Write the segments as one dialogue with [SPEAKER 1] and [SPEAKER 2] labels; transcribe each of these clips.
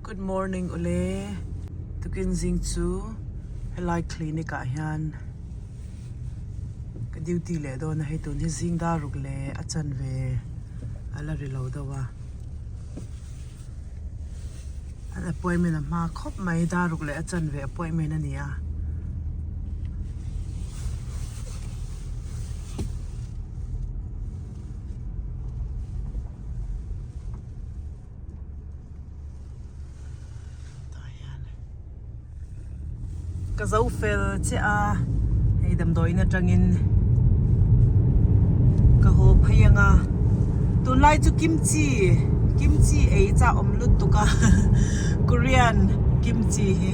[SPEAKER 1] Good morning ule tukin zing chu helai clinic ah hian ka duty leh dawn a hei tun hi zing dar ruk leh a chanve a la ri lo deuh a an appointment a hma khawp mai dar ruk leh a chanve appointment a ni a. Tah hian ka zo fel chiah a hei damdawiin atangin ka haw phei ang a tunlai chu kimchi kimchi ei chah awm lutuk a korean kimchi hi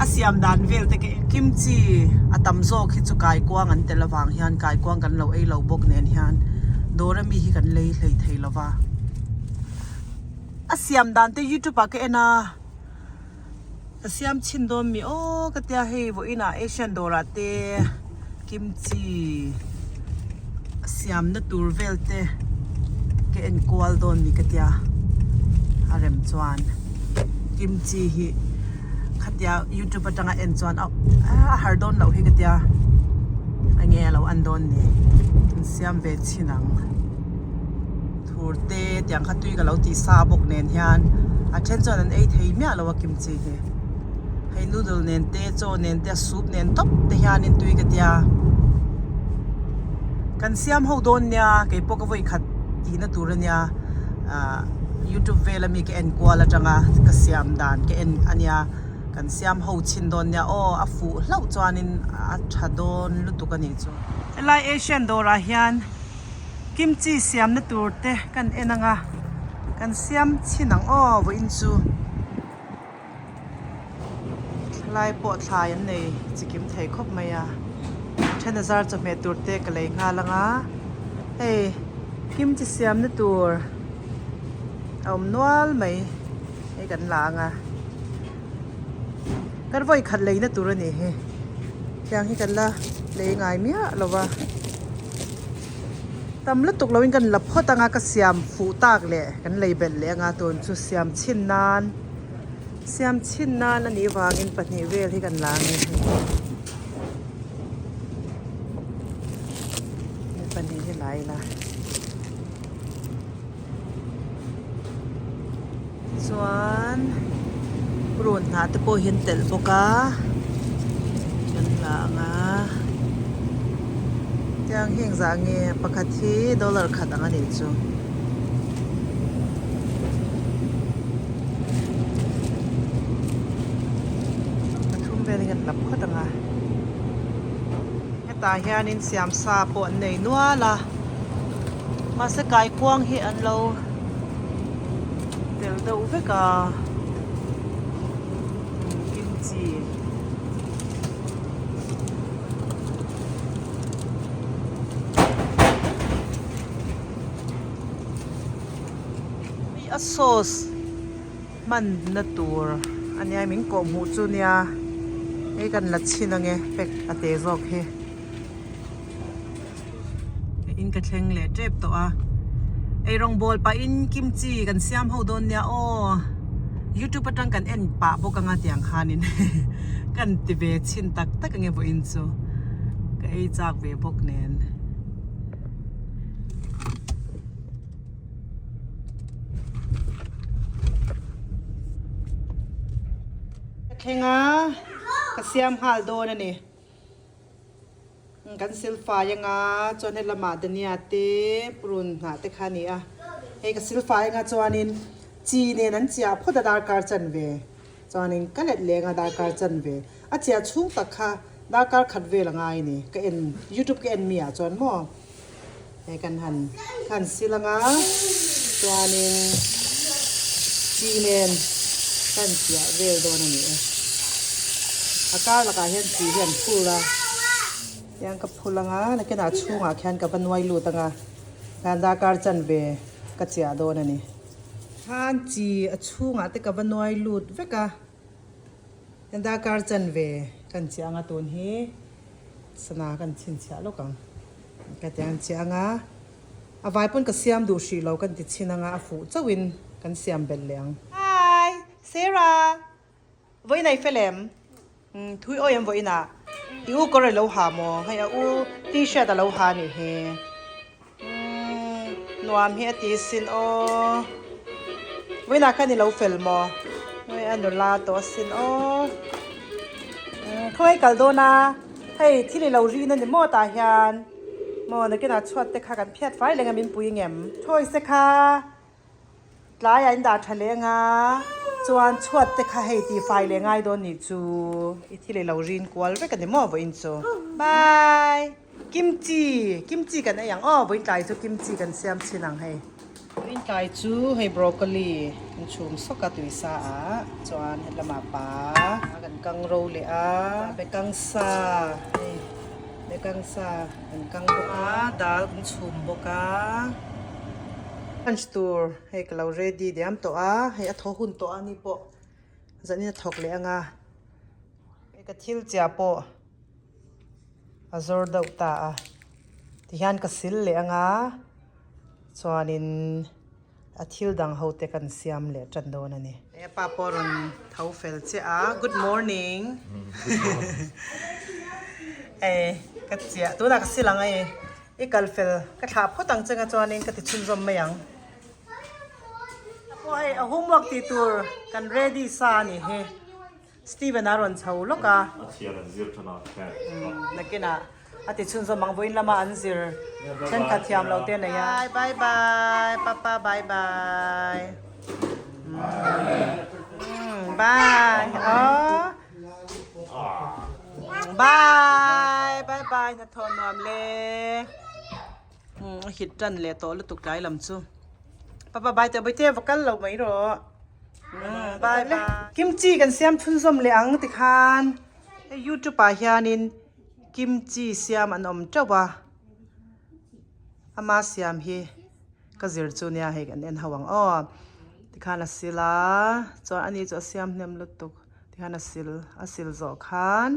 [SPEAKER 1] a siam dan vel te ka kimchi a tam zawk hi chu kaikuang an tel avang hian kaikuang kan lo ei lo bawk nen hian dawr ami hi kan lei hlei thei lo va. A siam dan te youtube ah ka en a ka siam chhin dawn mi aw ka tia hei vawiin ah asian dawr ah te kimchi a siam na tur vel te ka en kual dawn mi ka tia a rem chuan kimchi hi khatia youtube atanga en chuan a har dawn loh hi ka tia enge a lo an dawn ni an siam ve chhin ang. Thur te tiang kha tui ka lo tih sa bawk nen hian a then chuan an ei thei miah lo a kimchi hi hei noodle nen te chaw nen te a soup nen tawp te hianin tui ka tia kan siam ho dawn nia kei pawh ka vawi khat tihna tur ania ah youtube vel ami ka en kual atanga ka siam dan ka en ania kan siam ho chhin dawn nia aw a fuh hlauh chuanin a tha dawn lutuk anih chu helai asian dawrah hian. Kimchi siamna tur te kan en ang a, kan siam chhin ang aw vawiin chu thlai pawh thlai an nei chikim thei khawp mai a, then a zar chawhmeh tur te ka lei nghal ang a, hei kimchi siamna tur a awm nual mai hei kan la ang a, kan vawi khat leina tur a nih hi tiang hi kan la lei ngai miah lo va. Tam lutuk loin kan la phawt anga ka siam fuh tak leh kan lei belh leh anga tun chu siam chhin nan siam chhin nan a nih vangin pahnih vel hi kan la ang e hei pahnih hi la ila chuan run hnah te pawh hi an telh bawk a kan la ang a tiang hi engzah nge pakhat hi dollar khat ang a nih chu. Pathum vel hi kan la phawt ang a hetah hianin siam sa pawh an nei nual a. Mahse kaikuang hi an lo tel deuh vek a kimchi hei a sauce hman na tur a nia min kawh hmuh chu nia hei kan la chhin ange pack a te zawk hi. In ka thleng leh tep tawh a eirawng bawl pahin kimchi kan siam ho dawn nia aw youtube atang kan en pah bawk anga tiang khanin kan ti ve chhin tak tak ange vawiin chu ka ei chak ve bawk nen. Ka thleng a ka siam nghal dawn a ni. Kan silfai anga chuan he lamah dania te purun hnah te kha a ni a hei ka silfai anga chuanin chi nen an chiah phawt a darkar chanve chuanin ka let leng a darkar chanve a chiah chhung tak kha darkar khat vel a ngai a ni ka en youtube ka en mi ah chuan maw hei kan han khan sil anga chuanin chi nen kan chiah vel dawn a ni e a kar lakah hian chi hi an phul a tiang ka phul anga nakinah chhungah khian ka va nuai lut anga khan darkar chanve ka chiah dawn a ni khan chi a chhungah te ka va nuai lut vek a darkar chanve kan chiah anga tun hi sana kan chhinchhiah lawk ang. Ka ti ang chiah anga a vai pawn ka siam duh hrih lo kan ti chhin anga a fuh chauhin kan siam belh leh ang. Hi! Sarah Vawiin a i fel em? Umm thui awi em vawiin ah? I u kawr a lo ha maw? Hei a u t-shirt a lo ha a nih hi. Umm nuam hi a ti sin aw. Vawiin ah khan i lo fel maw? Hei a nula tawh a sin aw. Umm khawngaih i kal dawn a, hei thil i lo rin a ni maw tah hian maw nakinah chhuat te kha kan phiat fai leng a min pui ngem. Toys te kha. Tlaiah in dah tha leh anga chuan chhuat te kha hei tih fai leh ngai dawn nih chu i thil i lo rin kual vek a ni maw vawiin chu. Bye! Kimchi! Kimchi kan ei ang aw vawiin tlai chu kimchi kan siam chhin ang hei. Vawiin tlai chu hei broccoli kan chhum sawk a tui sa ah chuan hetlama pa kan kang ro leh a bekang sa hei bekang sa kan kang bawk a dal kan chhum bawk a. Lunch tur hei ka lo ready diam tawh a, hei a thaw hun tawh a ni pawh zanin a thawk leh ang a, hei ka thil chiah pawh a zawr deuh ta a, tihian ka sil leh ang a, chuanin a thil dang ho te kan siam leh tan dawn a ni. He pa pawh rawn tho fel chiah a, good morning hei ka chiah tunah ka sil ang a i. I kal fel ka thlah phawt ang chenga chuanin ka ti chhunzawm mai ang. Pawh hei a homework tih tur kan ready sa a nih hi. Steven a rawn chho lawk a.
[SPEAKER 2] A chhiar an zir than a kher.
[SPEAKER 1] Nakinah a ti chhunzawm ang vawiin lama an zir thenkhat thiam lo te nei a. Bye bye papa bye bye. Bye aww. Bye bye bye hnathawh nuam le a hit tan leh tawh lutuk tlai lam chu papa bye teh bawihte va kal lo mai rawh bye le kimchi kan siam chhunzawm leh ang tikhan hei youtube ah hianin kimchi siam an awm teuh a ama siam hi. Ka zir chu nia hei kan en ho ang aw tikhan a sil a chuan ani chu a siam hnem lutuk tikhan a sil a sil zawh khan.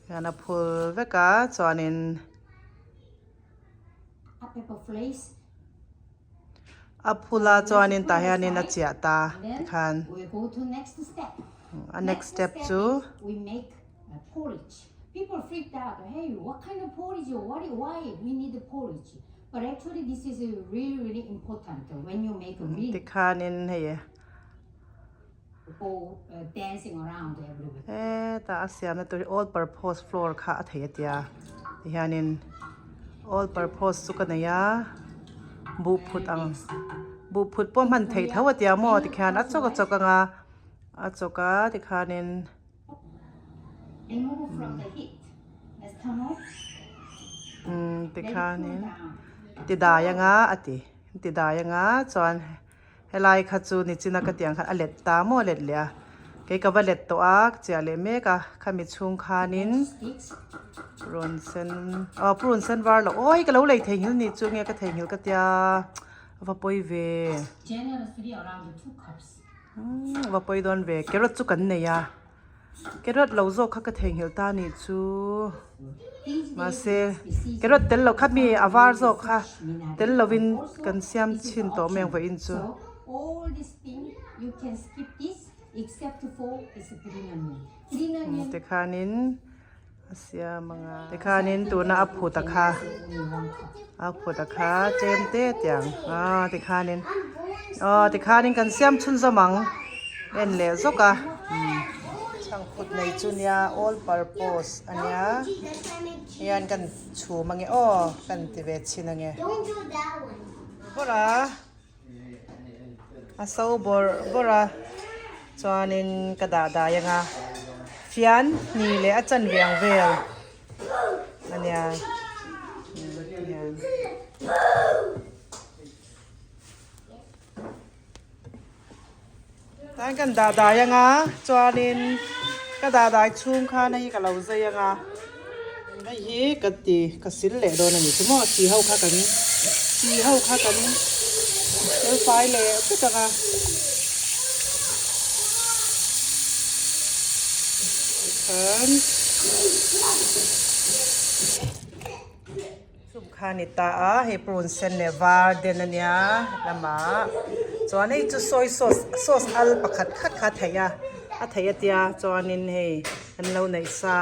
[SPEAKER 1] Hian a phul vek a chuanin. A phula chuanin tah hianin a chiah ta tikhan a next step chu. Tikhanin hei hetah a siamna tur hi all purpose flour kha a thei a tia tihianin all purpose chu ka nei a buh phut ang buh phut pawh hman theih tho a tia maw tikhian a chawk a chawk anga a chawk a tikhanin. Umm tikhanin ti dai anga a ti ti dai anga chuan. Helai kha chu nichina ka tiang khan a let ta maw a let leh a, kei ka va let tawh a, ka chiah leh mek a, khami chhung khanin rawn sen aw purun sen var loh awi ka lo lei theihnghilh nih chu nge ka theihnghilh ka tia a va pawi ve umm a va pawi dawn ve carrot chu kan nei a. Carrot lo zawk kha ka theihnghilh ta nih chu mahse carrot tel lo kha mi a var zawk kha tel lovin kan siam chhin tawh mai ang vawiin chu. Tikhanin a siam ang a tikhanin tuna a phut a kha a phut a kha tlem te tiang aw tikhanin aw tikhanin kan siam chhunzawm ang en leh zawk a chhangphut nei chu nia all purpose a nia hian kan chhum ange aw kan ti ve chhin ange bawrh a. A so bawrh bawrh a chuanin ka dah dai anga fian hnih leh a chanve ang vel a nia tihian. Tlai kan dah dai anga chuanin ka dah dai chhung khan hei ka lo zai anga hei hi ka ti ka sil leh dawn a ni chu maw chi ho kha kan chi ho kha kan tel fai leh vek anga. Tikhan. Chum kha a ni ta a, hei purun sen leh var den a nia lamah chuan hei chu soy sauce sauce al pakhat khat kha a theih a a theih a tia chuanin hei an lo neih sa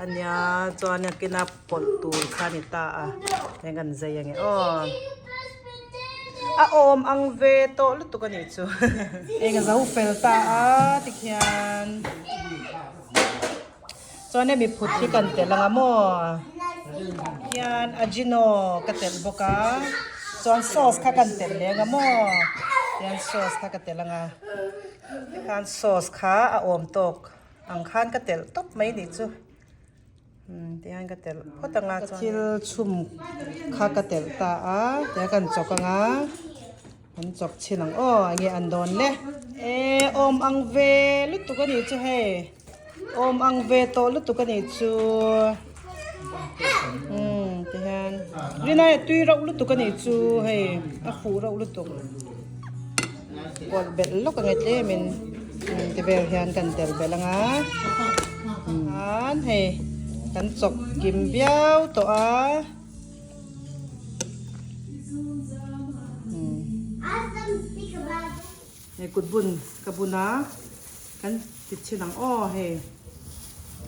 [SPEAKER 1] a nia chuan a kina pawlh tur kha a ni ta a heng an zai ange aw a awm ang ve tawh lutuk a nih chu eng a zo fel ta a tikhian. Chuan hemi phut hi kan telh anga maw hian ajino ka telh bawk a chuan sauce kha kan telh leh anga maw hian sauce kha ka telh anga tikhan sauce kha a awm tawk ang khan ka telh tawp mai nih chu umm tihian ka telh phawt anga chuan thil chhum kha ka telh ta a tihian kan chawk anga an chawk chhin ang aw enge an dawn le eh awm ang ve lutuk a nih chu hei. Awm ang ve tawh lutuk a nih chu umm tihian rinai a tui rauh lutuk a nih chu hei a fuh rauh lutuk pawlh belh lawk ang e tlem in umm ti vel hian kan tel belh ang a an hei kan chawk kim viau tawh a. Hei kut bun ka bun a kan ti chhin ang aw hei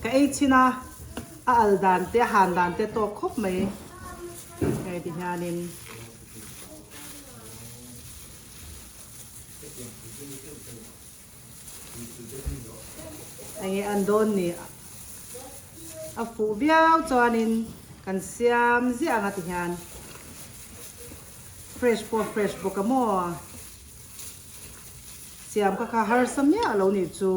[SPEAKER 1] ka ei chhin a a al dan te a han dan te tawk khawp mai hei ti hianin enge an dawn ni a fuh viau chuanin kan siam ziah ang a ti hian fresh pawh fresh bawk a maw. Siam kha kha harsa miah lo nih chu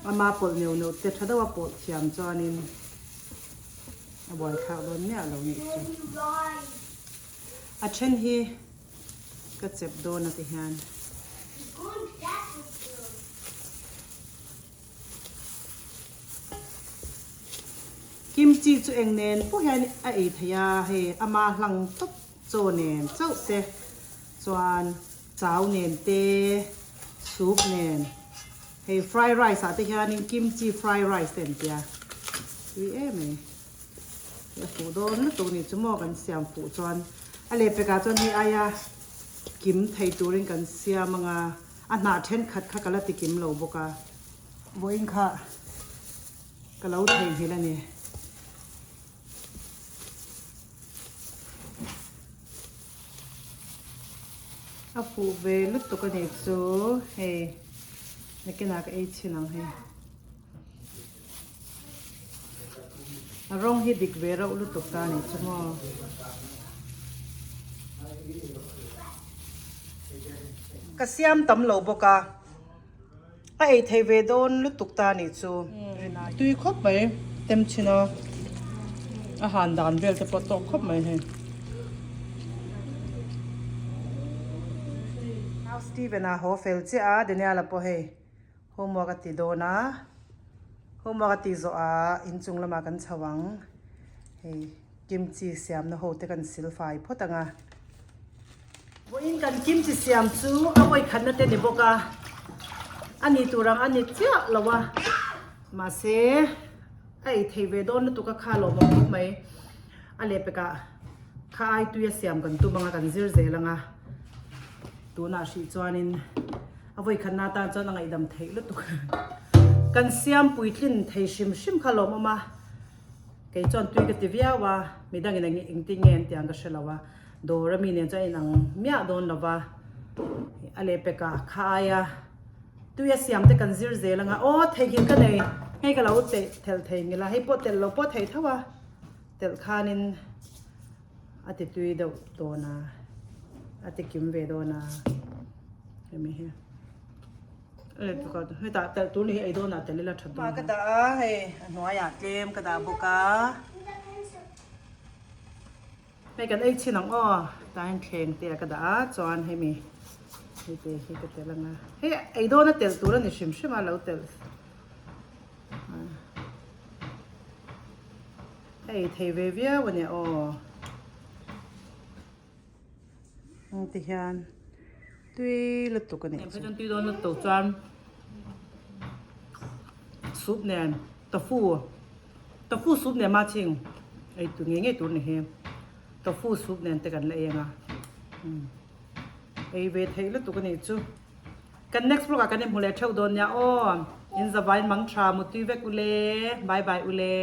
[SPEAKER 1] ama pawlh neuh neuh te tha deuha pawlh thiam chuanin a buaithlak dawn miah lo nih chu. A then hi ka chep dawn a ti hian. Kimchi chu eng nen pawh hian a ei thei a, hei ama hlang tawp chaw nen chauh te. Chuan chau nen te, soup nen, hei fry rice ah te hianin kimchi fry rice te an tia, tui em mai. Hei a fuh dawn lutuk nih chu maw kan siam fuh chuan a lehpekah chuan hei aia kim thei turin kan siam anga a hnah thenkhat kha ka la ti kim lo bawk a, vawiin kha ka lo theihnghilh a ni. A fuh ve lutuk a nih chu hei nakinah ka ei chhin ang hei a rawng hi dik ve reuh lutuk ta a nih chu maw. Ka siam tam lo bawk a a ei thei ve dawn lutuk ta a nih chu tui khawp mai tem chhin a a han dan vel te pawh tawk khawp mai hei. Nau Steven a haw fel chiah a Daniel-a pawh hei homework a ti dawn a homework a tih zawh ah inchung lamah kan chho ang hei kimchi siamna ho te kan sil fai phawt ang a. Vawiin kan kimchi siam chu a vawikhatna te ni bawk a, a ni tur ang a ni chiah lo a, mahse a ei thei ve dawn lutuk a kha lawmawm khawp mai, a lehpekah kha ai tui a siam kan tum anga kan zir zel anga tunah hrih chuanin a vawikhatna atan chuan a ngaihdam theih lutuk kan siam puitlin thei hrim hrim kha lawmawm a, kei chuan tui ka ti viau a, midangin engtin nge an tih ang ka hre lo a. Dawr ami nen chuan a inang miah dawn lo va, a lehpekah kha aia tui a siam te kan zir zel anga aw theihnghilh ka nei hei ka lo teh thelh thei ngil a hei pawh telh lo pawh thei tho a telh khanin a ti tui deuh dawn a a ti kim ve dawn a hemi hi a lehpekah hetah telh tur ni hi ei dawnah telh ila tha dawn ka dah a hei a hnuaiah tlem ka dah bawk a. Hei kan ei chhin ang aw, tain thleng te a ka dah a chuan hemi hei te hi ka telh ang a, hei ei dawn a telh tur a ni hrim hrim a lo telh a ei thei ve viau a nia aw ti hian tui lutuk a nih chu. Tui dawn lutuk chuan soup nen tofu tofu soup nen ma ching. Ei tur ngei ngei tur ni hi. Tofu soup nen te kan la eng a. Umm. Ei ve theih lutuk a nih chu. Kan next vlog ah kan inhmu leh theuh dawn nia aw. In zavain mang tha mutui vek ule. Bye bye ule.